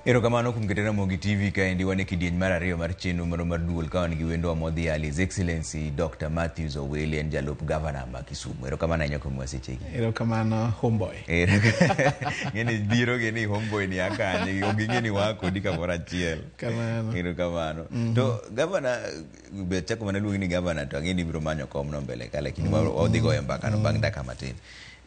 Erokamano kuom keto Ramogi TV. Kaendi wan e kidieny mar ariyo mar chenro moro mar duol, ka wan gi wendo modhial, His Excellency Dr. Matthews Owili, en jalup gavana ma Kisumu. Erokamano ahinya kuom wasechegi. Erokamano, homeboy. Ng'eni biro gi ni homeboy ni akanye, ok ging'e ni waa kodi kamoro achiel. Kamano. Erokamano. To gavana, be chako mana luongi ni gavana, to ang'e ni ibiro manyo komno mbele ka, lakini wadhi goyo mbaka no bang' dakika matin.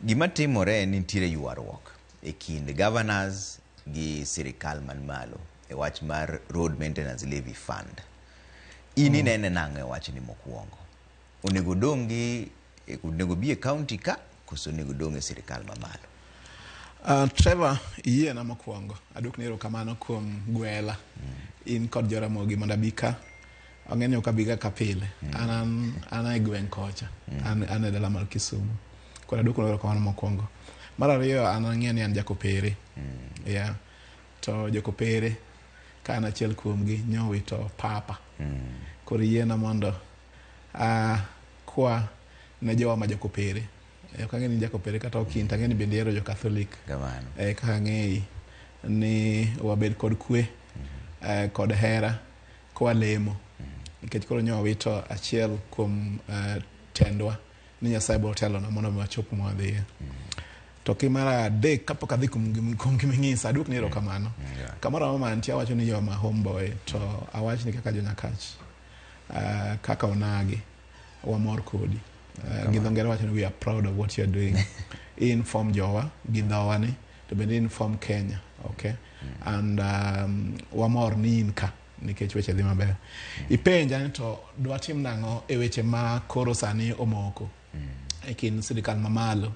Gima timore en ni nitiere ywaruok e kind governors gi sirikal man malo e wach mar Road Maintenance Levy Fund. In inene nang'o e wachni mokwongo? Onego dong' gi onego bi e county ka, koso onego dong' e sirikal mamalo? Trevor, iyiena mokwongo aduokni erokamano kuom gwela in kod Joramogi mondo abi ka. Ang'e ni ok abiga ka pile. An e gweng' kocha. An e dala mar Kisumu. Koro aduoko erokamano mokwongo. Mar ariyo, an ang'e ni an jakopere. Yeah. To jokopere ka an achiel kuomgi nyowito papa. Koro yiena mondo kwa ne jowa ma jokopere. Ok ang'e ni jakopere kata ok in, to ang'e ni bende ihero jo Catholic. Kamano. Kaka ang'eyi ni wabed kod kwe kod hera kwalemo. Nikech koro nyo wawito achiel kuom tendwa ni Nyasaye biro telonwa mondo mi wachop kuma wadhiye. To ki mar adek, kapok adhi kuom gima ing'isa, aduokni erokamano. Kamoro amora ma antie, awacho ni yo ma homeboy, to awach ni kaka jonyakach, kaka onagi, wamor kodi. Gi dho ngere wacho ni we are proud of what you are doing. Inform jowa gi dhowa ni, to bende inform Kenya, okay? And wamor ni in ka nikech weche dhi maber. Ipenja ni to dwatim nang'o e weche ma koro sani omoko e kind sirikal mamalo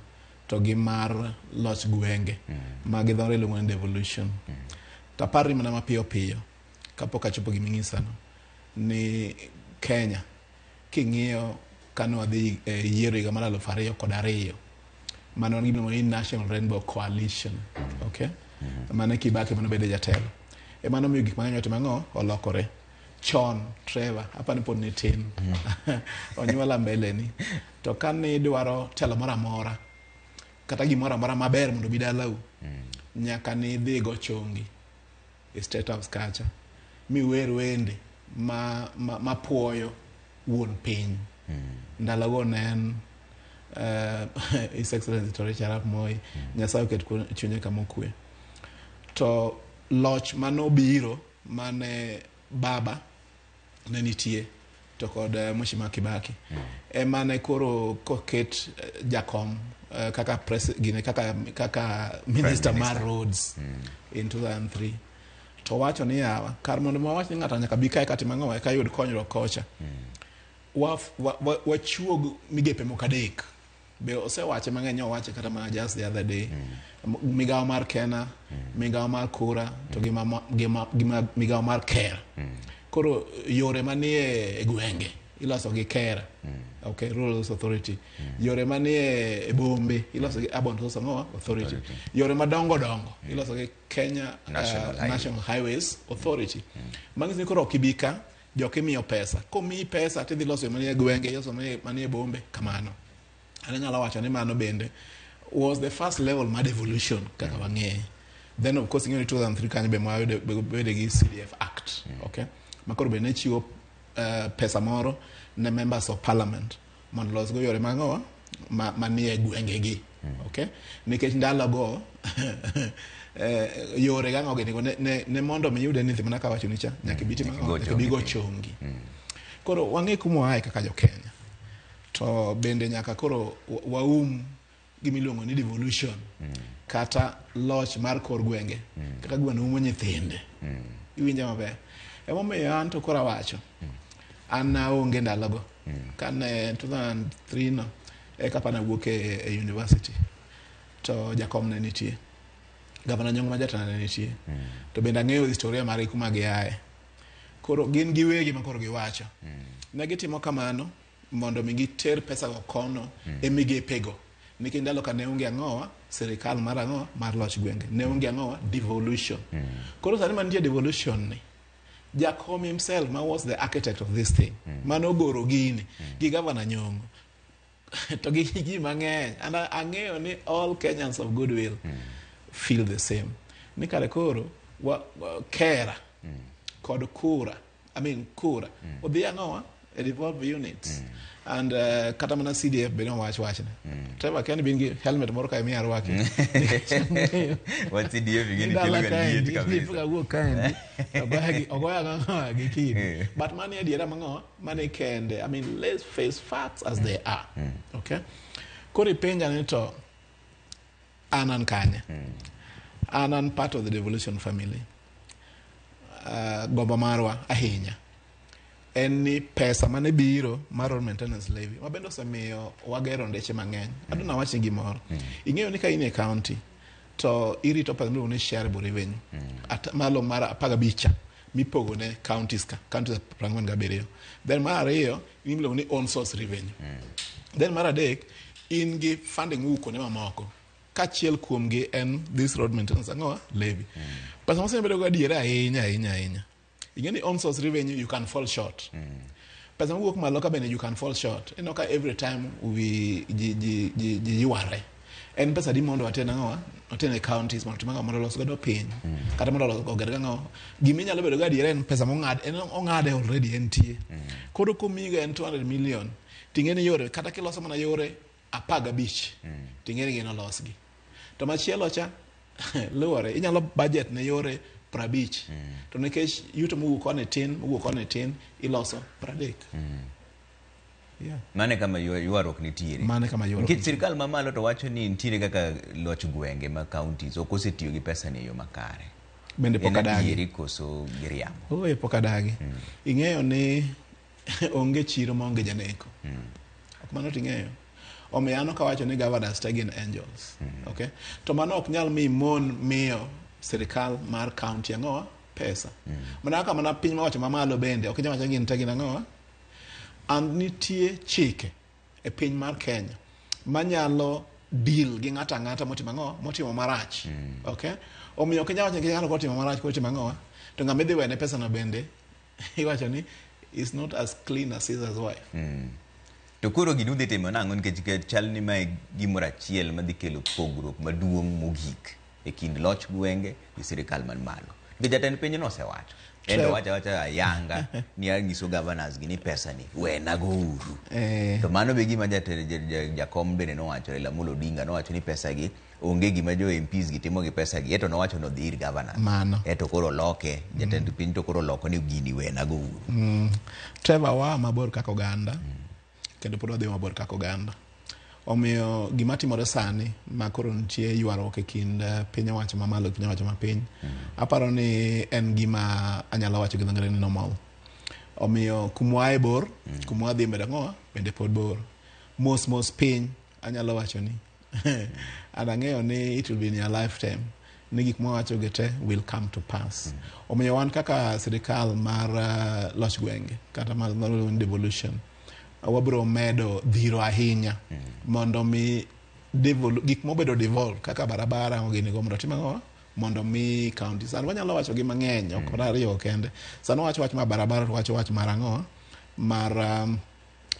to gi mar loch gwenge ma gi dhore iluongo ni devolution. To aparri mana mapiyo piyo kapok achopo giming'isano ni Kenya king'iyo kane wadhi e yiero higa mar 2002, mane wan gi gimiluongo ni National Rainbow Coalition, okay, mane Kibaki mane obedo jatelo, ema nomiyo gik mang'eny otimo ang'o, olokore. Chon, Trevor, apani pod nitin, onyuola mbeleni, to kane idwaro telo moro amora kata gimoro amora maber mondo obi dalau, nyaka nidhi go chongi e State House kacha miwer wende ma puoyo wuon piny. Ndalogo ne en His Excellency Toroitich arap Moi, Nyasaye oket chunye kama okwe. To loch manobiro mane baba ne nitie to kod Mheshimiwa Kibaki ema ne koro koket jakom kaka gine kaka minister mar Minister. roads in 2003, to wacho ni yawa, kar mondo wawach ni ng'ato nyaka bi kae katim ang'o eka yud konyruok kocha, wachuog migepe moko adek. Be osewache mang'eny, owache kata mana just the other day. Migawo mar KeNHA, migawo mar KURA, to gi migawo mar KERA. Koro yore manie e gwenge iloso gi KERA, okay, Rural Roads Authority. Yore manie e bombe iloso gi Urban Roads Authority. Yore madongo dongo iloso gi Kenya National Highways. National Highways Authority. Manyiso ni koro ok ibi ka jok imiyo pesa, komiyi pesa tidhi loso manie gwenge, iloso manie bombe kamano. An anyalo wacho ni mano bende was the first level mar devolution kaka wang'eye. Then of course ing'eyo ni 2003 kanyo be mwayude bede gi CDF Act, okay, ma koro be ne chiwo pesa moro ne members of parliament mondo losgo yore mag ang'o manie gwengegi, okay, nikech ndalogo yore gang'o gini go ne mondo mi yud anything mana kawacho ni cha nyaka ibi tim Nyaka ang'o, igo nyaka ibi go chongi. Chongi. Koro wang'e kuma waaye kaka jo Kenya, to bende nyaka koro waum gimiluongo ni devolution kata loch mar kor gwenge kaka gweno umo nyithinde. Iwinja maber? Emomiyo an to koro awacho, an naonge ndalogo kane 2003 no eka pana wuok e university, to jakom ne nitie, gavana Nyong'o ma jatelo ne nitie, to bende ang'eyo historia margi kuma giaye. Koro gin giwegi ma koro giwacho ne gitimo kamano mondo mi giter pesa go kono e migepego, nikech ndalo ka ne onge ang'owa sirikal mar ang'o mar loch gwenge, ne onge ang'owa devolution. Koro sani mantie devolution ni, jakom himself ma was the architect of this thing, manogoro gini gi gavana Nyong'o to gi ji mang'eny, and ang'eyo ni all Kenyans of goodwill feel the same, ni kare koro Kera kod kura, I mean kura odhi ang'owa e devolved units and kata mana CDF bende owach wachne. Trevor Ken bin gi helmet moro kae miya arwaki. Wach CDF ing'e ni Dala kelo ga kaendi, liet kabisa. ka wuok kaendi ogoya gang'owa gi kidi. But mano e adiera mang'owa mano kende. I mean, let's face facts as they are. Okay, koro ipenja ni to an kanye? An part of the devolution family. Gombo marwa ahinya en ni pesa mane biro mar road maintenance levy, ma bende osemiyo wagero ndeche mang'eny. Adwa nawachni gimoro. Ing'eyo ni ka in e county to irito pesa miluongo ni shareable revenue malo mar 15 mipogo ne counties, ka counties 47. Then mar ariyo in miluongo ni own source revenue. Then mar adek in gi funding mowuok kuonde mamoko, kaachiel kuomgi en this road maintenance ang'owa levy. Pesa mosebedo go adiera ahinya ahinya ahinya, ing'e ni own source revenue you can fall short. Pesa mowuok malo ka bende you can fall short. Ineno ka every time we ji yware en pesa di mondo waten ang'owa, waten e counties mondo otim ang'owa, mondo olos godo piny kata mondo olos oger gang'o. Gima inyalo bedo go adiera en pesa mong'ad, en ong'ade already entie. Koro komiyigo en 200 million, ting'e ni yore kata kiloso mana yore 15, ting'e ni gin olosgi. To machielo cha luwore, inyalo budget ne yore 50, to nikech yuto mowuok koni tin, mowuok koni tin, iloso 30. Yeah. Mano e kama ywaruok nitiere. Mano e kama ywaruok. Nikech sirikal mamalo to wacho ni nitiere kaka loch gwenge ma counties ok osetiyo gi pesa ni e yo makare. Bende pok En adagi. adieri koso giriambo? Oye, pok adagi. Ing'eyo ni onge chiro maonge janeko. Ok mano ting'eyo. Omiyo an ok awacho ni governors te gin angels. Okay? To mano ok nyal mi mon miyo sirikal mar county ang'owa pesa. Mana kaka mana piny mawacho mamalo bende ok inyal wacho ni gin te gin ang'owa. And nitie chike e piny mar Kenya manyalo deal gi ng'ato ang'ata motimo ang'o, motimo marach. Okay? Omiyo ok inyal wacho ni ng'ato kotimo marach kotimo ang'o to ng'ama idhi wene pesa no bende iwacho ni is not as clean as Caesar's wife. To koro gini udhi timo nang'o? Nikech chal ni mae gimoro achiel madhi kelo pogruok maduong' mogik e kind loch gwenge gi sirikal man malo. Nikech jatend piny nosewacho. En to wacho awacha ayanga ni anyiso governors gi ni pesa ni wenago uru. To mano be gima jakom bende nowacho, Raila Amolo Odinga nowacho ni pesa gi onge gima jo MPs gi timo gi pesa gi. Eto nowacho ni odhi ir governors. Mano. Eto koro loke, jatend piny to koro loko ni gini wenago uru. Trevor, waa mabor kaka oganda kendo pod wadhi mabor kaka oganda. Omiyo gima timore sani ma koro nitie ywaruok e kind piny owacho mamalo gi piny owacho mapiny, aparo ni en gima anyalo wacho gi dho ngere ni normal. Omiyo kumwae bor, kuma wadhi mbele ang'owa bende pod bor. Mos mos piny anyalo wacho ni and ang'eyo ni it will be in your lifetime ni gik mwawacho gi te will come to pass. Omiyo wan kaka sirikal mar loch gwenge kata mar devolution, wabiro medo dhiro ahinya mondo mi gik mobedo devolved kaka barabara gini go mondo otim ang'o, mondo mi county. Sani wanyalo wacho gi mang'eny, ok mana ariyo kende. Sani wawacho wach mar barabara, to wacho wach mar ang'o, mar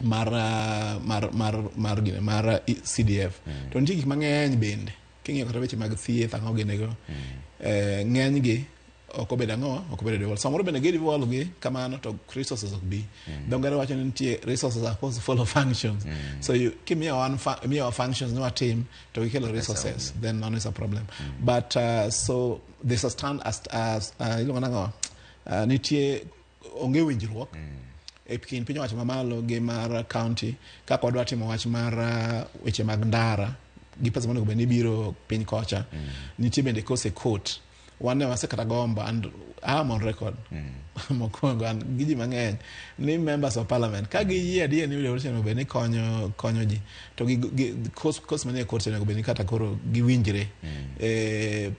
mar mar mar mar gine mar CDF. To nitie gik mang'eny bende king'iyo kata weche mag thieth ang'o gini go, ng'eny gi ok obedo ang'o, ok obedo devolved. Samoro bende gi devolve gi kamano to resources ok bi. Dho ngere wacho ni nitie resources are supposed to follow functions. So you kimiyo wan imiyowa functions ni watim to gikelo resources, then mano is a problem. But so there's a stand as iluongo nang'o, nitie onge winjruok e kind piny owacho mamalo gi mar county kaka wadwa timo wach mar weche mag ndara gi pesa monego bed ni biro piny kocha. Nitie bende kose court wan ne wasekata gombo, and I am on record mokwongo an gi ji mang'eny ni members of parliament ka giyie adier ni devolution onego bed ni konyo ji to gi kos manie court onego bed ni kata koro giwinjre.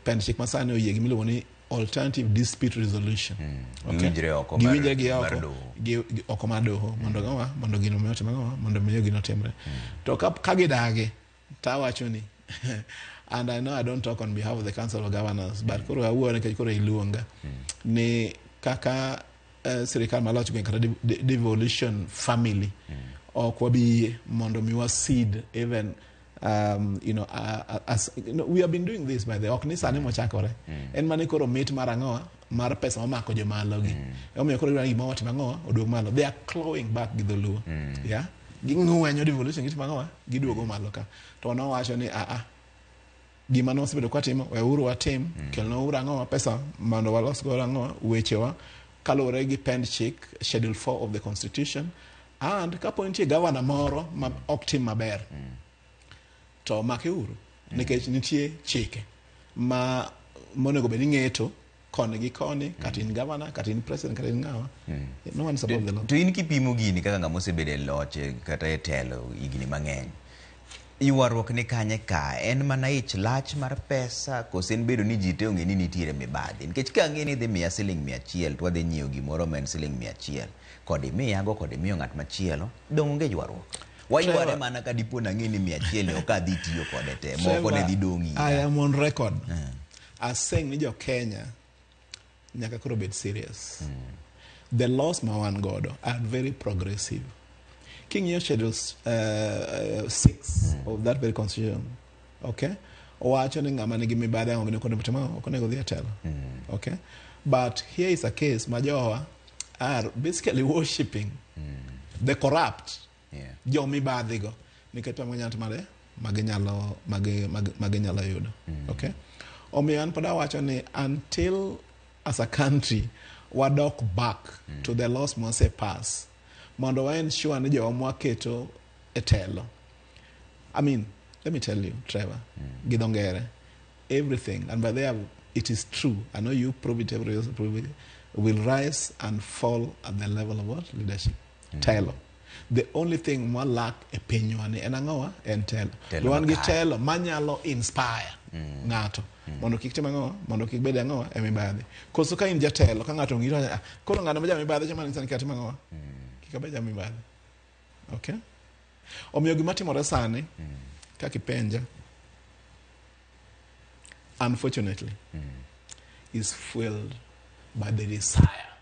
Pend chik masani oyie gimiluongo ni alternative dispute resolution. Okay. Giwinjre oko giwinjre gi oko doho. Gi oko mar doho mondo ng'owa mondo gino omi otim ang'owa mondo miyo gino timre. To ka gidagi tawacho ni, and I know I don't talk on behalf of the Council of Governors, but koro awuoyo nikech koro iluonga ni kaka sirikal maloch gweng' kata devolution family ok wabi yie mondo mi wa cede even As we have been doing this, by the ok ni sani mochakore. En mane koro mit mar ang'owa mar pesa mamako jomalo gi. Omiyo koro gidwaro ni gima watimo ang'owa oduog malo. They are clawing back gi dholuo. Yeah? Ging'wenyo devolution, gitimo ang'owa giduogo malo ka. To nowacho ni a gima nosebedo kwatimo, weuru watim. Kelnwauru ang'owa pesa mondo walos godo ang'owa wechewa kaluwore gi pend chik Schedule 4 of the Constitution. And kapo nitie gavana moro ma ok tim maber, to makeuru, nikech nitie chike ma monego bed ni ng'eto koni gi koni, kata in gavana, kata in president, kata in ng'awa. No one is above the law. To in kipimo gini kaka ng'ama osebedo e loch kata e telo higni mang'eny, ywaruok ni kanye ka? En mana ich lach mar pesa, kose en bedo ni ji te ong'e ni nitiere mibadhi? Nikech ka ang'e ni idhi miya siling 100 to wadhi nyiewo gimoro ma en siling 100, kod imiyago kod imiyo ng'at machielo, dong' onge ywaruok. Wayware mana ka dipo nang'e ni 100 ni ok adhi tiyo kode te, moko ne dhi dong' I ira. am on record as saying ni jo Kenya nyaka koro bed serious. The laws ma wan godo are very progressive. King'iyo Schedule 6 of that very Constitution, okay, owacho ni ng'ama nigi mibadhi ang'o gini, ok onego ok onego dhi e telo. Okay, but here is a case ma jowa are basically worshipping the corrupt, jo mibadhi go, nikech pesa maginyalo timore maginyalo maginyalo yudo. Okay, omiyo an pod awacho ni until as a country wadok back to the laws mwase pass mondo wa ensure ni jowa mwaketo e telo. I mean, let me tell you, Trevor, gi dho ngere, everything, and by there it is true, I know you prove it, everybody else prove it, will rise and fall at the level of what? Leadership. Telo. The only thing mwa lack e pinywa ni en ang'owa? En telo. Telo Wan gi makare. Telo manyalo inspire ng'ato mondo kik tim ang'owa, mondo kik bed ang'owa e mibadhi. Koso ka in jatelo, ka ng'ato ong'i to, "Ah, koro ng'ano ma ja mibadhi cha manyiso ni kik atim ang'owa? Kik abed ja mibadhi." Okay? Omiyo gima timore sani, kaka ipenja, unfortunately, is fueled by the desire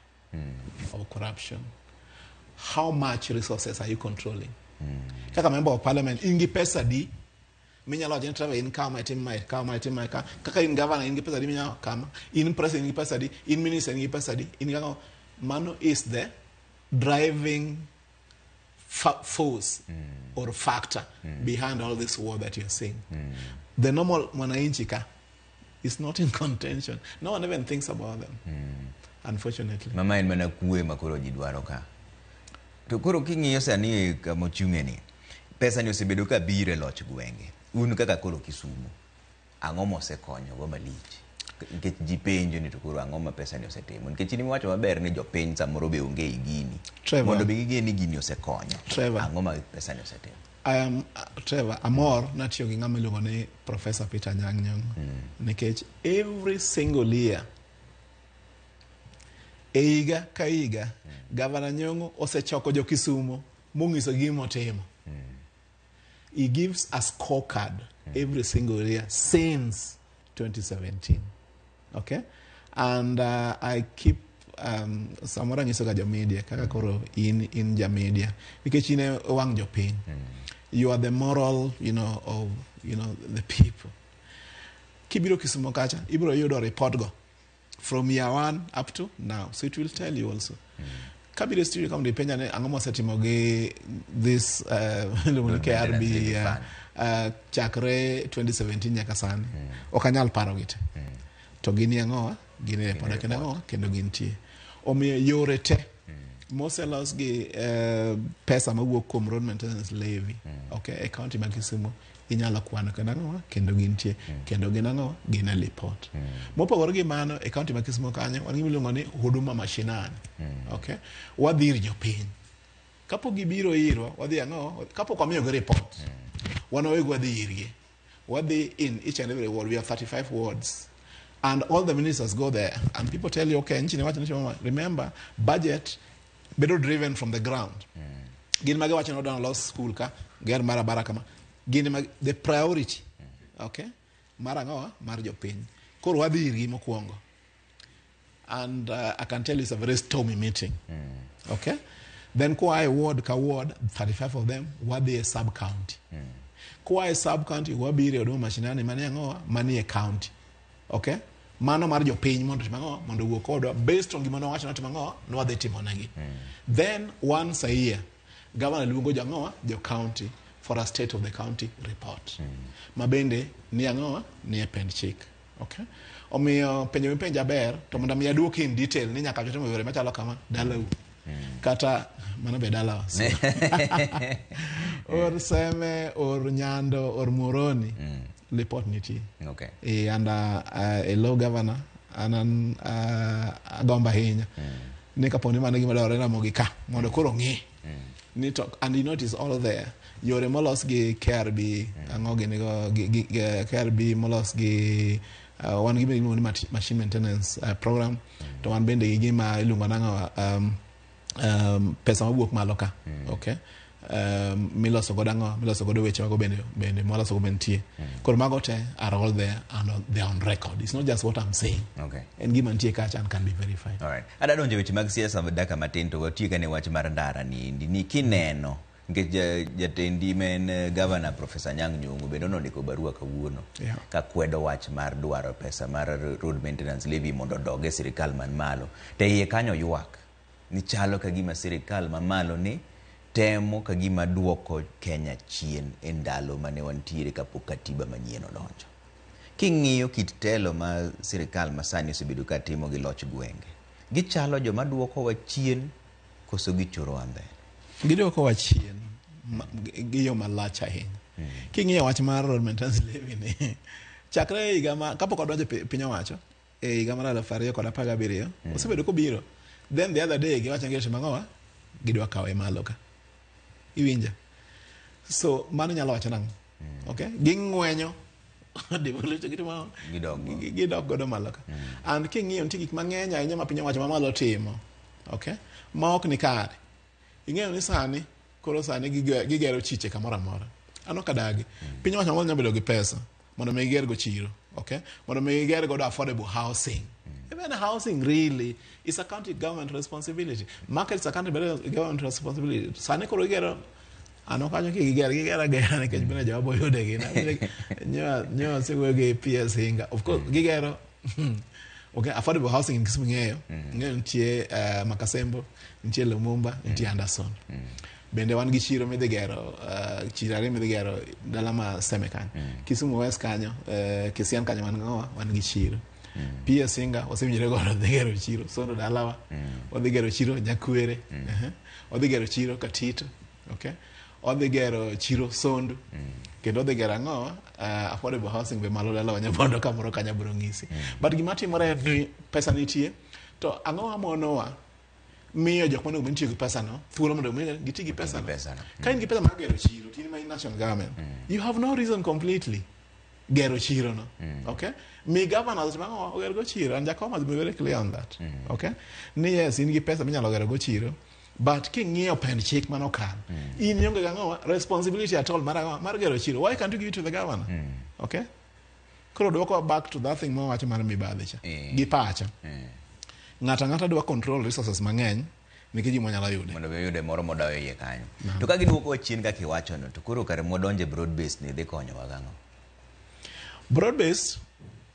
of corruption. How much resources are you controlling? Kaka member of parliament, in gi pesa di minyalo wacho ni, "Trevor, in kama itim mae, kama itim mae," ka kaka in governor in gi pesa di minyalo kama, in president in gi pesa di, in minister in gi pesa di, in kaka mano is the driving force or factor behind all this war that you're seeing. The normal mwananchi ka is not in contention. No one even thinks about them, unfortunately. Mama en mana kwe ma koro ji dwaro ka. To koro king'iyo sani kama ochung'e ni, pesa ni osebedo ka biro e loch gwenge. Un kaka koro Kisumu, ang'o mosekonyo go malich? Nikech ji penjo ni to koro ang'o ma pesa ni osetimo? Nikech in iwacho maber ni jopiny samoro be onge i gini. Trevor. Mondo be ging'e ni gini osekonyo. Trevor. Ang'o ma pesa ni osetimo? I am Trevor, amor natiyo gi ng'ama iluongo ni Professor Peter Anyang' Nyong'o, nikech every single year, e higa ka higa, Gavana Nyong'o osechoko jo Kisumo mong'iso gima otimo. He gives a scorecard every single year since 2017. Okay? And I keep samoro anyiso ga jo media, kaka koro in ja media, nikech in e wang' jopiny. You are the moral of the people. Kibiro Kisumo kacha, ibiro yudo report go from year one up to now. So it will tell you also. Kabiro e studio ka mondo ipenja ni ang'o mosetimo gi this iluongo ni Road KRB maintenance levy fund. Chakre 2017 nyaka sani. Ok anyal paro gi te. To gin ang'owa? Gin e report kendo ang'owa? Kendo gintie. Omiyo yore te moselos gi pesa mawuok kuom road maintenance levy, okay, e county ma Kisumu inyalo kwano kendo ang'owa? Kendo gintie. Kendo gin ang'owa? Gin e report. Mopogore gi mano, e county ma Kisumu kanyo wan gi miluongo ni Huduma Mashinani. Okay? Wadhi ir jopiny. Kapok gibiro irwa, wadhi ang'o? Kapok wamiyogi report, wan wawegi wadhi irgi. Wadhi in each and every ward. We have 35 wards. And all the ministers go there. And people tell you, okay, nchi ni wacho ni mama, remember, budget bedo driven from the ground. Gin mage wacho ni wadwa los school ka, ger barabara kama. Gin mag, the priority. Okay? Mar ang'o? Mar jopiny. Koro wadhi irgi mokwongo. And I can tell you it's a very stormy meeting. Okay? Then koa e ward ka ward, 35 of them, wadhi e sub-county. Koa e sub county wabiro e Huduma Mashinani manie ang'owa manie county. Okay? Mano mar jopiny mondo otim ang'o? Mondo owuo kodwa based on gima nowacho notimo ang'o? Nwadhi timonegi. Then once a year governor luongo jo ang'owa? Jo county for a state of the county report. Ma bende ni ang'owa? Ni e pend chik. Okay? Omiyo penjo mipenja ber to mondo mi aduoki in detail ni nyaka timo yore machalo kama dalau. Kata mano be dalawa. So. Or Seme, or Nyando, or Muhoroni, report nitie. Okay. E, and a low governor an an agombo ahinya ni kapo ni mano gima dwarore Ramogi ka mondo koro ng'i ni to and you notice all there yore molos gi KRB ang'o gini go gi KRB molos gi wan gi gima iluongo ni machine maintenance program to wan bende gi gima iluongo nang'o pesa mawuok malo ka okay miloso godo ang'o miloso godo weche mago bende bende mwaloso go bende nitie koro mago te are all there and they are on record it's not just what I'm saying Okay. en gima nitie kacha and can be verified. Alright. Adwa donjo e weche mag siasa dakika matin to watiek ane wach mar ndara ni endi ni kineno nikech jatendi ma en governor Professor Anyang' Nyong'o bende nondiko barua kawuono Yeah. ka kwedo wach mar dwaro pesa mar road maintenance levy mondo odog e sirikal man malo to e iye kanyo ywak ni chalo ka gima sirikal mamalo ni temo ka gima duoko Kenya chien e ndalo mane wantiere kapok katiba manyien odonjo. King'iyo kit telo ma sirikal masani osebedo ka timo gi loch gwenge, gichalo joma duokowa chien koso gichorowa mbele? Giduokowa chien gi yo malach ahinya. King'iyo wach mar road maintenance levy ni chakre e higa ma kapok odonjo e piny owacho e higa mar 2017 osebedo kobiro. Then the other day giwacho ni gitimo ang'owa gidwa kawe malo ka. Iwinja? So mano nyalo wacho nang'o? Okay? Ging'wenyo devolution gitimo ang'o? Gidok go. Gidok godo malo ka. And king'iyo nitie gik mang'eny ahinya ma piny owacho mamalo timo. Okay? Ma ok ni kare. Ing'eyo ni sani koro sani gigero chiche kamoro amora. An ok adagi. Piny owacho mamalo nyalo bedo gi pesa mondo mi giger go chiro. Okay? Mondo mi giger godo affordable housing. Even housing really is a county government responsibility. Market is a county government responsibility. Sani koro gigero ano kanyo ki giger gigero agera nikech bende joma boyude gin. Nyo osewuoyo gi PS Hinga. Of course gigero okay, affordable housing in Kisumu ng'eyo. Ng'eyo nitie Makasembo, nitie Lumumba, nitie Anderson. Bende wan gi chiro midhi gero, chiro ariyo midhi gero dala ma Seme kanyo. Kisumu West kanyo, Kisian kanyo wan ng'owa, wan gi chiro. PS Hinga wasewinjore godo dhi gero chiro Sondo dalawa. Odhi gero chiro Nyakwere. Odhi gero chiro Katito. Okay. Odhi gero chiro Sondu. Kendo odhi gero ang'o? Affordable housing be malo dalawa Nyabondo kamoro kanyo abiro ng'isi. But gima timore en ni pesa nitie to ang'o mamonowa miyo jok monego bed ni tiyo gi pesa no thuolo mondo mi giti gi pesa no. Pesa no. Ka in gi pesa mar gero chiro, to in ma in national government, you have no reason completely gero chiro no. Okay? Mi governors otim ang'o? Oger go chiro. And Jakom has been very clear on that. Okay? Ni yes, in gi pesa minyalo gero go chiro, but king'iyo pend chik manokal, in ionge gang'o responsibility at all mar ang'o? Mar gero chiro. Why can't you give it to the governor? Okay? Koro dwoko back to that thing mawacho mar mibadhi cha. Gi pacha. Ng'ato ang'ata dwa control resources mang'eny nikech gima onyalo yude. Mondo oyude moro modayo iye kanyo. To ka giduokowa chien kaka iwachono, to koro kare mwadonje broad base ni dhi konyowa gang'o? Broad base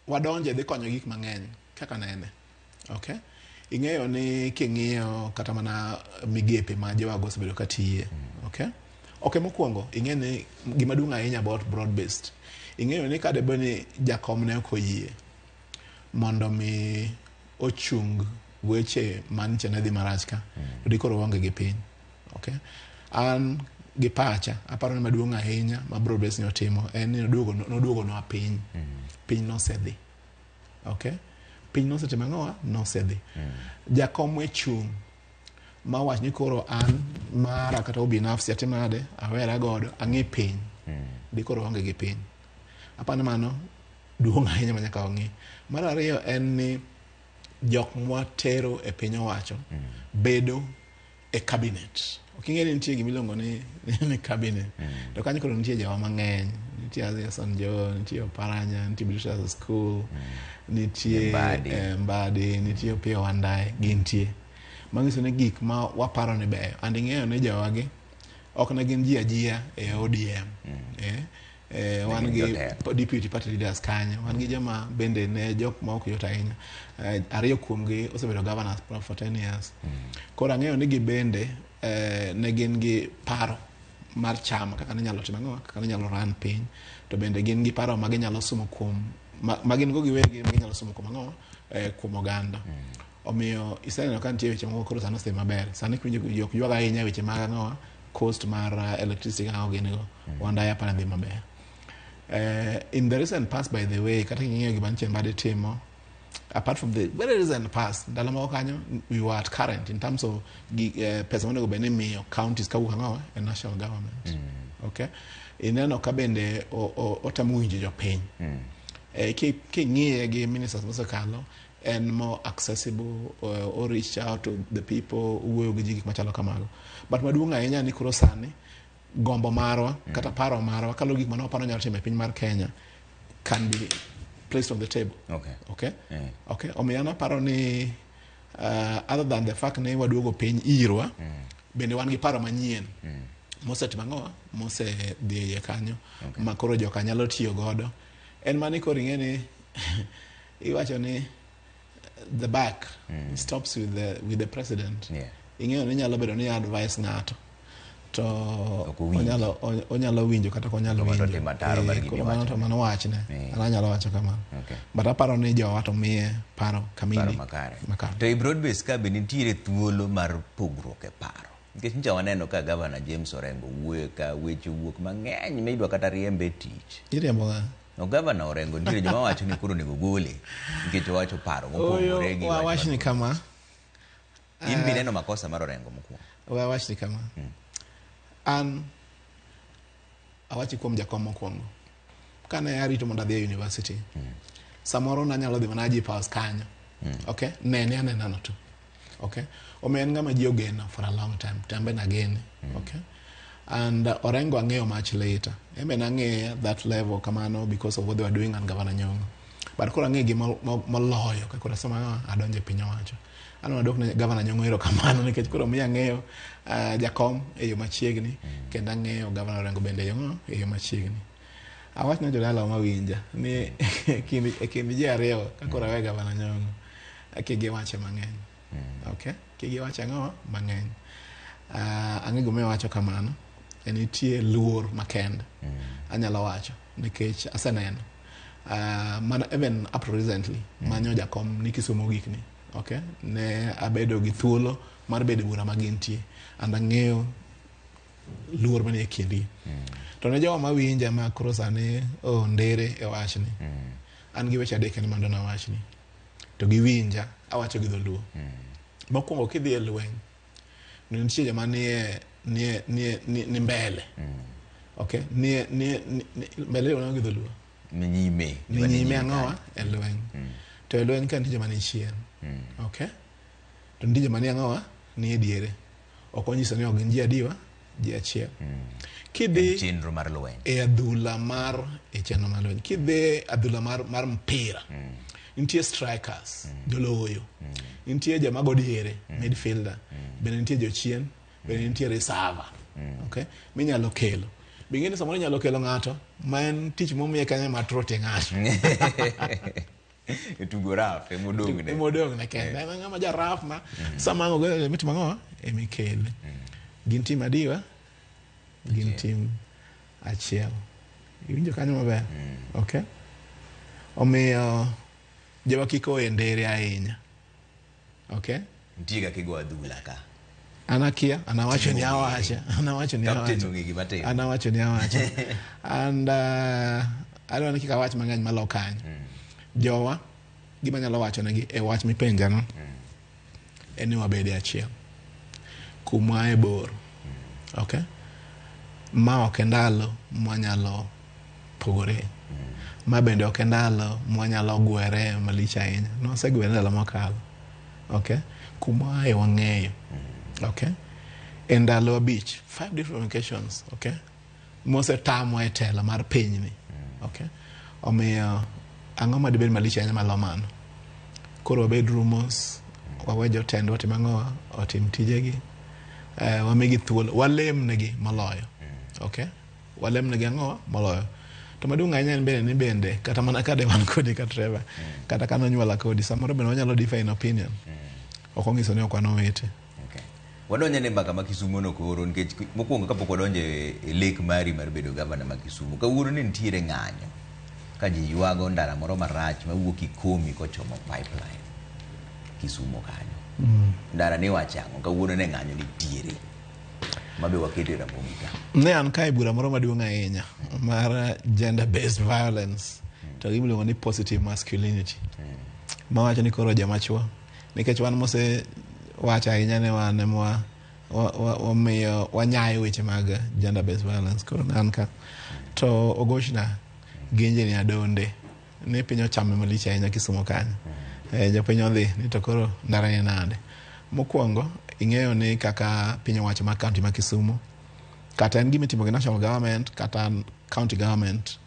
wadonje dhi konyo gik mang'eny kaka nene. Okay? Ing'eyo ni king'iyo kata mana migepe ma jowago osebedo ka tiye. Okay? Okay, mokwongo ing'e ni gima duong' ahinya about broad based. Ing'eyo ni kadebe ni jakom ne ok oyie mondo mi ochung weche manche ne dhi marach ka to dikoro waonge gi piny. Okay? An gi pacha aparo ni maduong' ahinya ma broad based ni otimo en ni noduogo nwa piny. Piny nosedhi. Okay? Piny nosetimo ang'owa? Nosedhi. Jakom we chung' mawach ni koro an mara kata ubinafsi atim nade awera godo ang'i piny. Dikoro waonge gi piny. Aparo ni mano duong' ahinya ma nyaka wang'i. Mar ariyo en ni jok mwatero e piny owacho bedo e cabinet. Ok ing'e ni nitie gima iluongo ni cabinet. To kanyo koro nitie jowa mang'eny. Nitie Alison Joe, nitie Oparanya, nitie British School, nitie Mbadi. Mbadi, nitie Opiyo Wandayi, gintie. Manyiso ni gik ma waparo ni beyo. And ing'eyo ni jowagi ok ne gin ji ajia e ODM. Wan gi deputy party leaders kanyo, wan gi joma bende ne jok ma ok yot ahinya. Ariyo kuomgi osebedo governors for 10 years. Koro ang'eyo ni gibende ne gin gi paro mar chama kaka ne nyalo timo ang'o, kaka ne nyalo run piny, to bende gin gi paro ma ginyalo sumo kuom ma gin go giwegi ma ginyalo sumo kuom ang'o, kuom oganda. Omiyo iseneno ka nitie weche moko koro sani osedhi maber. Sani kiwinjo ji ok ywag ahinya weche mag ang'o, cost mar electricity ang'o gin go. Wandaya aparo ni dhi maber. In the recent past, by the way, kata king'iyo gima nyiche Mbadi timo, apart from the very recent past, ndalo moko kanyo we were at current in terms of pesa monego bed ni imiyo counties kawuok ang'o e national government. Okay? Ineno ka bende otemo winjo jopiny. King'iye gi ministers mosekalo, en more accessible, or reach out to the people, wuoyo gi ji gik machalo kamago. But maduong' ahinya ni koro sani gombo marwa kata paro marwa kaluwore gi gik mane waparo nyalo timo e piny mar Kenya can be placed on the table. Okay? Okay. Omiyo an aparo ni other than the fact ni waduogo piny irwa, bende wan gi paro manyien mosetimo ang'o, mosedhi e iye kanyo ma koro joka nyalo tiyo godo. En mani koro ing'e ni iwacho ni the back stops with the president. Ing'eyo ni nyalo bedo ni advice ng'ato to onyalo winjo kata ok onyal winjo. Koro mano to mano wachne. An anyalo wacho kamano. But aparo ni jowa to miye paro kamili. Makare. To e broad base ka be nitiere thuolo mar pogruok e paro. Nikech nyocha waneno ka Governor James Orengo wuoyo ka weche wuok mang'eny midwa kata riembe tich. Iriembo ng'a? No, Governor Orengo nitiere joma wacho ni koro onego gole nikech owacho paro mopogore gi wach. Wawach ni kama. In bi neno makosa mar Orengo mokwongo. Wawach ni kama. An awachi kuom jakom mokwongo. Kane arito mondo adhi e university, samoro nanyalo dhi mana aji pass kanyo. Okay? Nene anena no tu. Okay? Omiyo en ng'ama ji ogeno for a long time. To an be nagene. Okay? And Orengo ang'eyo much later. En be nang'eye that level kamano because of what they were doing and Governor Nyong'o. But koro ang'e gi moloyo ka koro sama adonjo e piny owacho. An adok ne Governor Nyong'o erokamano nikech koro miyo ang'eyo jakom e yo machiegni kendo ang'eyo Governor Orengo bende e yo machiegni. Awach ne jodala mawinja ni e kind ji ariyo ka koro awe Governor Nyong'o kik giwache mang'eny. Okay? Kik giwache ang'o mang'eny. Ang'e gimomiyo awacho kamano. Nitie luor makende. Anyalo wacho nikech aseneno. Mana even up to recently manyo jakom ni Kisumu gikni. Okay? Ne abedo gi thuolo mar bedo e bura ma gintie and ang'eyo luor manie kindgi. To ne jogo mawinja ma koro sani ondere e wachni. An gi weche adek kende mondo nawachni. To giwinja awacho gi dholuo. Mokwongo kidhi e lweny, nitie joma nie ni mbele. Okay? Nie mbele iluongo gi dholuo. Ni nyime. Ni nyime ang'owa e lweny. To e lweny ka nitie joma ni chien. Okay? To nitie joma ni ang'owa ni e diere. Ok onyiso ni ok gin ji adiwa, ji achiel. Kidhi chenro mar lweny. E adhula mar e chenro mar lweny. Kidhi adhula mar mpira. Nitie strikers, joloyo. Nitie joma go diere, midfielder. Bende nitie jochien, bende nitie reserve. Okay? Minyalo kelo. Be ing'e ni samoro inyalo kelo ng'ato ma en tich momiye kanyo ma trote ng'ato. E tugo raf emodong' ne. Emodong' ne kende. En ng'ama ja raf ma sama ang' ogoyo emitimo ang'o? Emikele. Gin tim adiwa? Gin tim achiel. Iwinjo kanyo maber? Okay. Omiyo jowa kik owe ndere ahinya. Okay? Nitie kaka igo adhula ka. An akia, an awacho ni awacho, an awacho ni Captain awacho. ong'e gima timo. An awacho ni awacho. And adwa ni kik awach mang'eny malo kanyo. Jowa, gima anyalo wacho negi e wach mipenja no, en ni wabede achiel. Kuma e bor. Okay? Ma ok e ndalo mwanyalo pogore. Ma bende ok e ndalo mwanyalo gwere malich ahinya. Nosegwere ndalo mokalo. Okay? Kuma e wang'eyo. Okay? E ndalo 5, 5 different occasions, okay? Mosetamwa e telo mar pinyni. Okay? Omiyo ang'o madibed malich ahinya malo mano? Koro wabed rumors, wawe jotendwa otim ang'o? Otim tijegi. Wamigi thuolo, walemnegi moloyo. Okay? Walemnegi ang'o moloyo. To maduong' ahinya en bende ni bende kata mana kade wan kodi ka Trevor, kata ka nonyuola kodi, samoro bende wanyalo differ in opinion. Ok onyiso ni ok wan owete. Okay. Wadonjo ne mbaka ma Kisumo no koro nikech mokwongo kapok wadonjo e lek mari mar bedo gavana ma Kisumo, kawuono ne nitiere ng'anyo ka ji ywago ndara moro marach mawuok Ikomi kochomo Pipeline Kisumo kanyo. Ndara ni iwacho ang'o? Kawuono ne ng'anyo nitiere mabe waketo e Ramogi ka. Ne an kae bura moro maduong' ahinya mar gender based violence to gimiluongo ni positive masculinity. Mawacho ni koro joma chuo nikech wan mose wacho ahinya ni wan ema wamiyo wanyayo weche mag gender based violence. Koro ne an ka to ogochna gi engineer Donde ni piny ochame malich ahinya Kisumo kanyo. Jopiny odhi ni to koro ndara ni nade. Mokwongo ing'eyo ni kaka piny owacho mar county ma Kisumo kata en gima itimo gi national government kata county government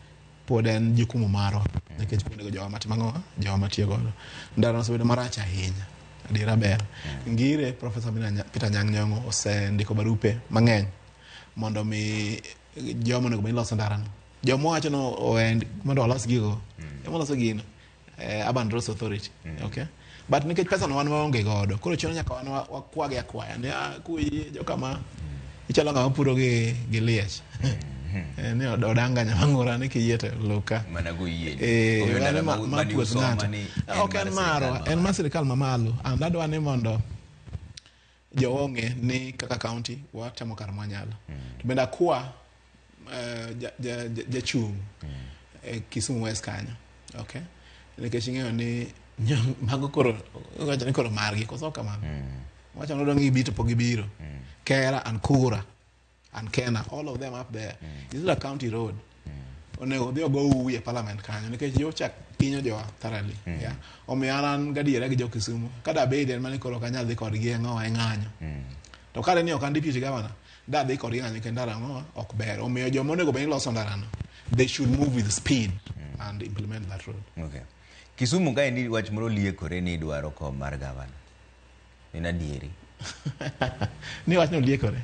pod en jukumu marwa nikech onego jowa matimo ang'o jowa matiyo godo. Ndara osebedo marach ahinya adiera ber. Ngire Professor Peter Anyang' Nyong'o osendiko barupe mang'eny mondo mi joma onego bed ni loso ndarano joma wacho no oend mondo olos gigo ema loso gino Urban Roads Authority. Okay, but nikech pesa no wan waonge godo koro chuno nyaka wan wakwagi akwaya ni kuyie jokama ichalo ng'ama puro gi liech. Ni odanga nyamang'ura ni kiyie to luka. Mana goyie. Eh, Omiyo ndara ma mani puoth usoma ng'ato. ni en Ok mar en sirkal marwa, en mamalo. mar sirikal mamalo. And adwa ni mondo jowa ong'e ni kaka county watemo kar mwanyalo. To bende akwa jachung' e Kisumu West kanyo. Okay? Nikech ing'eyo ni mago koro iwacho ni koro margi koso ok kamano. Wacho ni odong' gibi to pok gibiro. Kera and Kura and Kena, all of them up there. This is a county road. Onego odhi ogo uwi e parliament kanyo nikech yocha hinyo jowa thoroughly. Yeah. Omiyo an gadiera gi jo Kisumu. Ka da bed en mani koro ok anyal dhi kodgi e ng'owa e ng'anyo. To kare ni ok an deputy governor, da dhi kodgi e ng'anyo kendo ndara ng'owa ok ber. Omiyo joma onego bed ni loso ndarano, they should move with speed and implement that road. Okay. Kisumu kaendi wach moro liekore ni idwaro kom mar gavana. En adieri. Ni wach no liekore.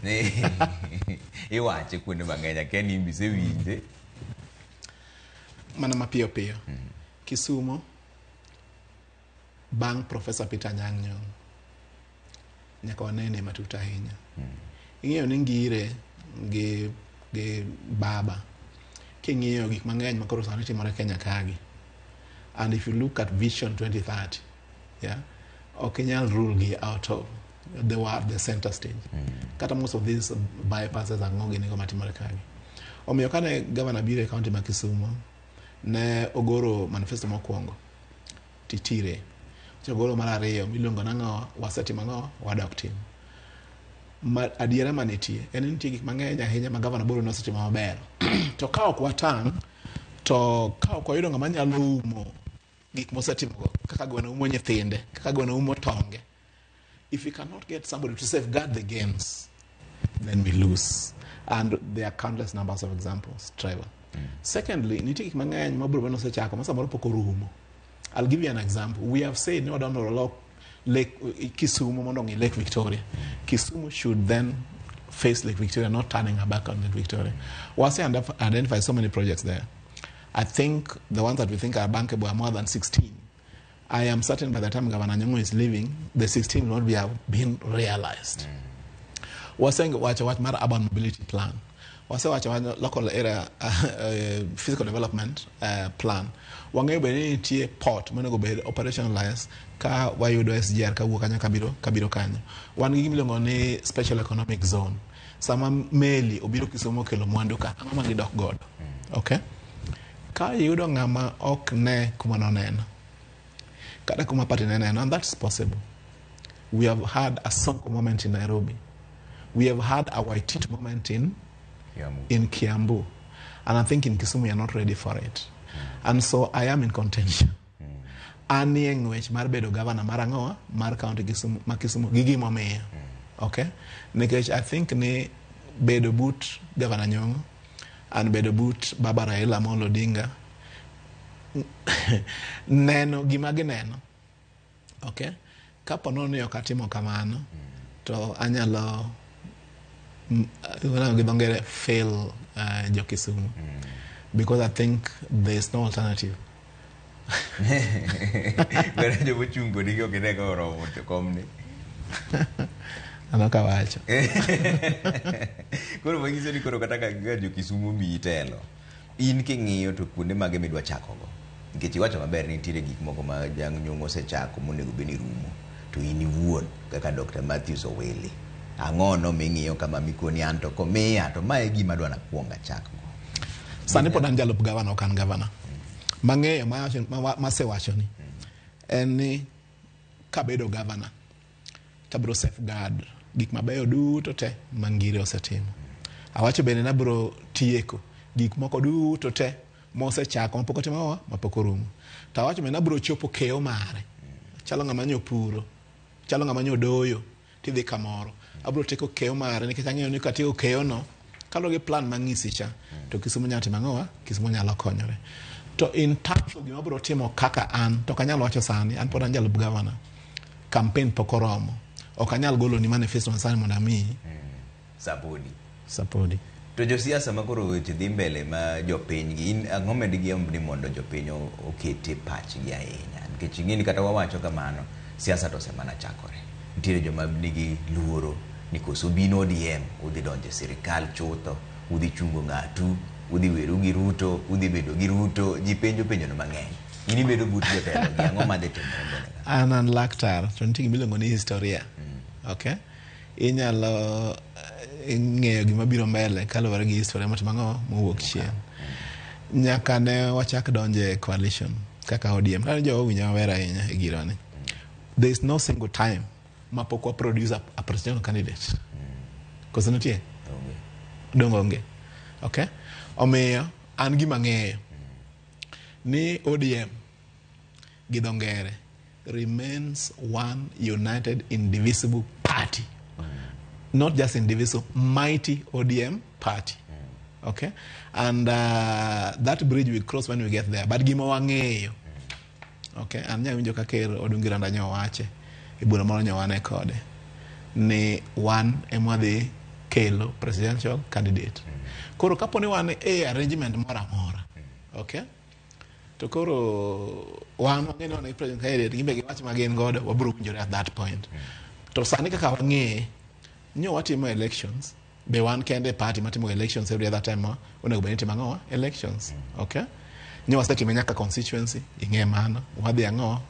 Iwache kuonde mang'eny akia ni in isewinje. Mana mapiyo piyo. Kisumo bang' Professor Peter Anyang' Nyong'o nyaka wanene matut ahinya. Ing'eyo ni Ngire gi Baba king'iyo gik mang'eny makoro sani timore Kenya kagi and if you look at Vision 2030, yeah, ok inyal rule gi out of they were at the center stage. Kata most of these bypasses ang'o gini go matimore kagi. Omiyo kane gavana biro e county ma Kisumo ne ogoro manifesto mokwongo titire ogoro mar ariyo miluongo nang'o wasetimo ang'o wadok timo. Ma adiera manitie en ni nitie gik mang'eny ahinya ma gavana boro nosetimo maber. To ka ok watang' to ka ok wayudo ng'ama nyalo umo gik mosetimogo kaka gweno umo nyithinde kaka gweno umo tonge, if we cannot get somebody to safeguard the gains, then we lose. And there are countless numbers of examples, Trevor. Secondly, nitie gik mang'eny ma bro nosechako ma samoro pok orumo. I'll give you an example. We have said ni wadwa mondo walok Lake Kisumu mondo ong'i Lake Victoria. Kisumu should then face Lake Victoria, not turning her back on Lake Victoria. Wase identify so many projects there. I think the ones that we think are bankable are more than 16. I am certain by the time Governor Nyong'o is leaving, the 16 will not be have been realized. Waseng wacho wach mar urban mobility plan. Wase wacho wach local area physical development plan. Wang'eyo bende ni nitie port monego bed operationalized ka wayudo SGR kawuok kanyo kabiro kanyo. Wan gi gimiluongo ni special economic zone. Sama meli obiro Kisumu okelo mwandu ka, ang'o ma gidok godo? Okay? Ka iyudo ng'ama ok ne kuma noneno, kata kuma party ne neno, and that's possible. We have had a Sonko moment in Nairobi. We have had a Waititu moment Kiambu. in Kiambu. And I think in Kisumu we are not ready for it. And so I am in contention. Anie ng'wech mar bedo governor mar ang'owa mar county Kisumu, ma Kisumu gi gimomiyo. Okay? Nikech I think ni bedo but Governor Nyong'o and bedo but Baba Raila Amolo Odinga neno gima gineno. Okay? Kapo nono ni ok atimo kamano, to anyalo gi dho ngere fail jo Kisumu. Because I think there is no alternative. Kata jomochung' kodi gi ok ine ka oromo to komni. Ano kawacho. Koro manyiso ni koro kata ka jo Kisumu omiyi telo, in king'iyo to kuonde mage midwa chakogo? Nikech iwacho maber ni nitiere gik moko ma Jang' Nyong'o osechako monego bed ni rumo. To in iwuon kaka Dr. Matthews Owili, ang'ono ming'iyo kama mikoni an to komiya to mae e gima adwa nakuong achakgo. Sani pod an jalup gavana, ok an gavana. Mang'eyo masewachoni en ni kabedo gavana tabro safeguard gik mabeyo duto te ma Ngire osetimo. Awacho bende nabro tieko gik moko duto te mosechako mapok otimo ang'o mapok orumo. To awacho bende nabro chopo keyo mare. Chalo ng'ama nyo puro, chalo ng'ama nyo doyo, tidhi kamoro. Abro tieko keyo mare nikech ang'eyo ni katieko keyo no, kaluwore gi plan mang'isi cha, to Kisumu nyalo timo ang'owa? Kisumu nyalo konyore. To in terms of gima abro timo kaka an, to ok anyal wacho sani, an pod an jalup gavana. Campaign pok oromo. Ok anyal golo ni manifesto ma sani mondo amiyi. Sapodi. Sapodi. To josiasa ma koro weche dhi mbele ma jopiny gi, in ang'o ma digomb ni mondo jopiny oketie pachgi ahinya? Nikech ing'e ni kata wawacho kamano, siasa to osemana chakore. Nitiere joma nigi luoro ni koso bino ODM, udhi donjo e sirikal chutho, udhi chungo ng'atu, udhi weru gi Ruto, udhi bedo gi Ruto, ji penjo penjo no mang'eny. In ibedo but jotelo gi, ang'o madhi timore mbele ka? An laktar, to nitie gima iluongo ni historia. Okay? Inyalo ng'eyo gima biro mbele kaluwore gi historia motimo ang'o mowuok chien. Nyaka ne wachak donjo e coalition kaka ODM. Kane jowa owinja maber ahinya e gironi. There is no single time mapok wa produce a presidential candidate. Koso nitie? Onge. Dongo onge. Okay? Omiyo an gima ng'eyo ni ODM gi dho ngere remains one united indivisible party. Not just indivisible, mighty ODM party. Okay? And that bridge we cross when we get there. But gima wang'eyo. Okay? An nyawinjo ka ker Odungi Randa nyo wache e bura moro nyo wane kode ni wan ema wadhi kelo presidential candidate. Koro kapo ni wan e arrangement moro amora. Okay? To koro wan wang'e ni wan gi president candidate, gin be giwach ma gin godo, wabiro winjore at that point. To sani kaka wang'eye, nyo watimo elections, be wan kende party matimo elections every other time ma onego bed ni itimo ang'o? Elections. Okay? Nyo wasetime nyaka constituency, ing'e mano, wadhi ang'o?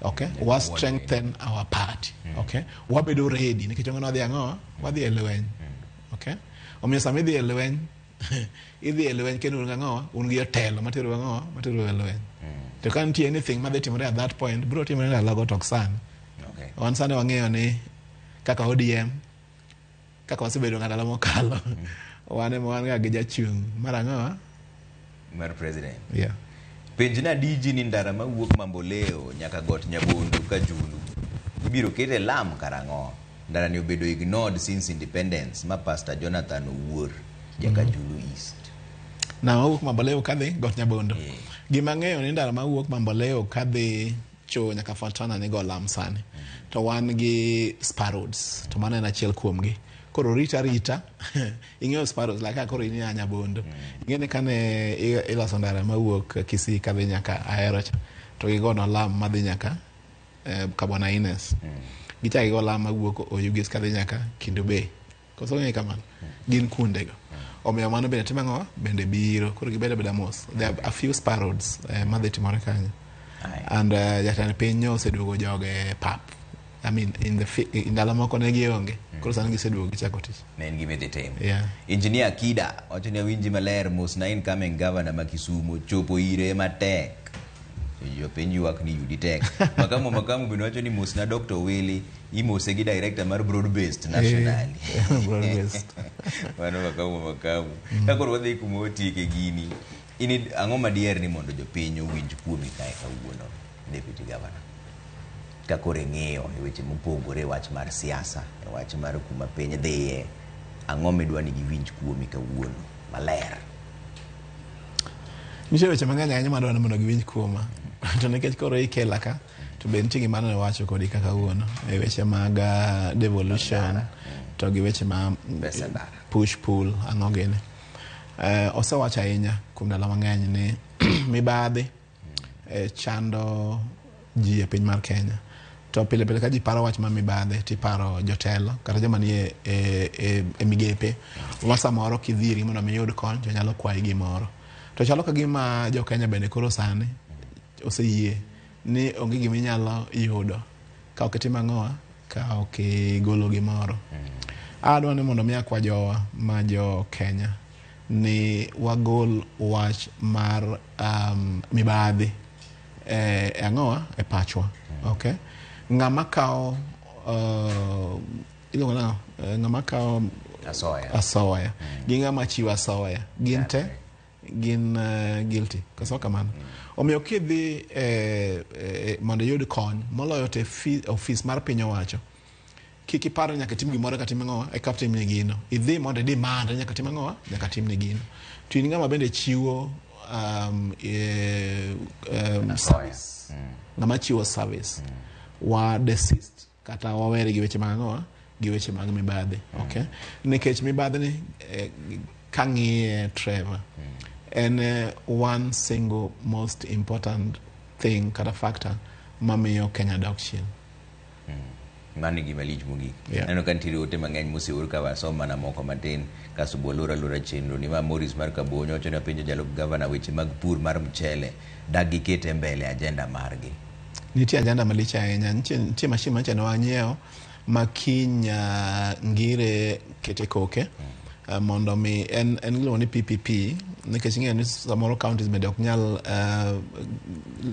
Okay? Wa strengthen our party. Okay? Wabedo ready nikech wang'e ni wadhi ang'o? Wadhi e lweny. Okay? Omiyo sama idhi e lweny, idhi e lweny kendo un gang'o? Un gi jotelo matero ang'o? Matero e lweny. To ka nitie anything madhi timore at that point, biro timore ndalogo to ok sani. Okay. Wan sani wang'eyo ni kaka ODM, kaka wasebedo ndalo mokalo, wan ema wan ga gi jachung' mar ang'o? Mar president. Yeah. Penjna DG ni ndara mawuok Mamboleo nyaka got Nyabondo Kajulu ibiro kete lam karang'o? Ndara ni obedo ignored since independence ma Pastor Jonathan Owuor Jakajulu East. Na mawuok Mamboleo kadhi got Nyabondo. Yeah. Gima ang'eyo ni ndara mawuok Mamboleo kadhi cho nyaka Fontana ni go lam sani. To wan gi Spa Roads, to mano en achiel kuomgi. Koro rita rita, ing'eyo Spa Roads, like koro in ya Nyabondo. Ing'e ni kane iloso ndara mawuok Kisii kadhi nyaka Ahero cha, to gigono lam madhi nyaka Kabwana Ines. Gichako gigo lam mawuok Oyugis kadhi nyaka Kendu Bay. Koso ng'e kamano? Gin kuondego. Omiyo mano bende timo ang'o? Bende biro. Koro gibedo abeda mos. There are a few Spa Roads madhi timore kanyo. And jatend piny oseduogo joge e pap. I mean, in the ndalo moko ne gionge. Koro sani giseduogo gichako tich. Ne en gima idhi tim. Yeah. Engineer Akida wacho ni awinji maler mos na incoming governor ma Kisumu chopo ire matek. Jopiny ywak ni yudi tek. Makamu Makamu bende wacho ni mos na Dr. Owili imose gi director mar broad based nationally. Broad based. Mano Makamu Makamu. Ka koro wadhi kuma otieke gini, in ang'o madier ni mondo jopiny owinj kuomi kae kawuono, Deputy Governor? Ka koro ing'iyo e weche mopogore, wach mar siasa, e wach mar kuma piny dhiye, ang'o midwa ni giwinj kuomi kawuono maler? Nitie weche mang'eny ahinya madwa ni mondo giwinj kuoma. To nikech koro ikela ka, to be nitie gima ne wacho kodi ka kawuono e weche mag devolution. To gi weche ma Pesa ndara. Push pull ang'o gini. Osewacho ahinya kuom ndalo mang'eny ni mibadhi chando ji e piny mar Kenya. To pile pile ka ji paro wach mar mibadhi tiparo jotelo kata joma nie e migepe ma samoro kidhi irgi mondo mi iyud kony to nyalo kwayi gimoro. To chalo ka gima jo Kenya bende koro sani oseyie ni onge gima inyalo yudo ka ok itimo ang'owa ka ok igolo gimoro. Adwa ni mondo mi akwa jowa ma jo Kenya ni wagol wach mar mibadhi e ang'owa e pachwa. Okay? Ng'ama kawo iluongo nang'o? Ng'ama kawo Asoya. Asoya. Gi ng'ama chiwo asoya. Gin te gin guilty. Koso kamano. Omiyo kidhi mondo iyud kony moloyo te ofis mar piny owacho kik ipar ni nyaka itim gimoro eka tim ang'owa eka timni gino. Idhi mondo i demand nyaka tim ang'owa nyaka timni gino. To in ng'ama bende chiwo service. Ng'ama chiwo service. Wa desist kata wawere gi weche mag ang'owa gi weche mag mibadhi. Okay? Nikech mibadhi ni kang'iye Trevor en one single most important thing kata factor mamiyo Kenya dok chien. Mano e gima lich mogik. Yeah. Aneno ka nitiere ote mang'eny moseor ka wasom mana moko matin kasto bwalor alora chenro ni ma Morris mar Kabonyo wacho ni openjo jalup gavana weche mag pur mar mchele dak giket e mbele agenda margi. Nitie agenda malich ahinya. Nitie machine manyocha ne wanyiewo ma kiny ngire kete koke mondo mi en iluongo ni PPP nikech ing'eyo ni samoro counties bende ok nyal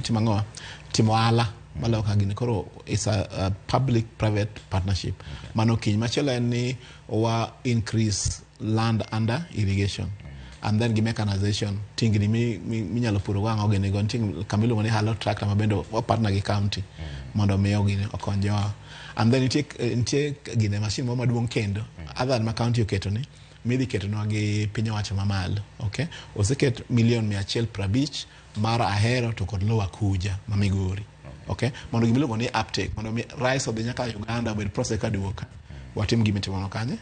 timo ang'owa timo ohala maloyo ka gini koro it's a public private partnership. Mano kiny machielo en ni wa increase land under irrigation and then gi mechanization tingni minyalo puro go ang'o gini go nitie kama iluongo ni Halo tractor ma bende wa partner gi county mondo mi gini okony jowa and then nitie gine machine moro maduong' kendo other than ma county oketo ni midhi ketonwa gi piny owacho mamalo. Okay, oseket milion 150 mar Ahero to kod Lower Kuja ma Migori. Okay, mondo gima iluongo ni uptake mondo mi rice odhi nyaka Uganda obed process kaduogo ka watim gima itimono kanye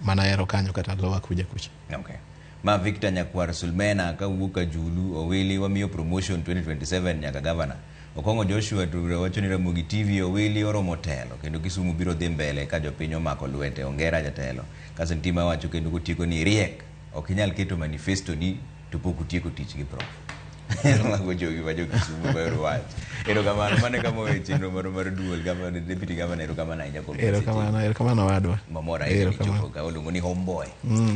mana Ahero kanyo kata Lower Kuja kucha. Okay. Ma Victor Nyakwar Sulmena kawuok Kajulu Owili wamiyo promotion 2027 nyaka gavana. Okong'o Joshua to wacho ni Ramogi TV Owili oromo telo kendo Kisumu biro dhi mbele ka jopiny omako lwete. Ongera jatelo. Kaso nitie mawacho kendo kotieko ni riek ok inyal keto manifesto ni to pok utieko tich gi prof. Mago jogi ma jo Kisumu mahero wach. Erokamano mano e kama owe chenro mar duol gavana deputy governor erokamano ahinya kuom Erokamano, erokamano wadwa. Mamor ahinya ni Erokamano. chopo ka oluongo ni homeboy.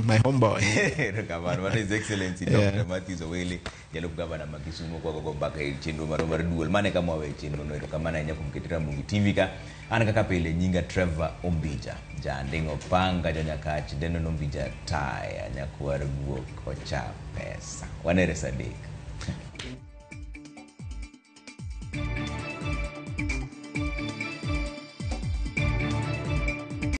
My homeboy. Erokamano. Mano His Excellency Dr. Matthews Owili, jalup gavana ma Kisumu kwa gogo mbaka e chenro mar duol. Mano e kama wawe chenro no. Erokamano ahinya kuom keto Ramogi TV ka. An kaka pile nyinga Trevor Ombija. Janding'o panga janyakach dendo Ombija taya nyakwar guok ocha pesa. Wanere saa 3.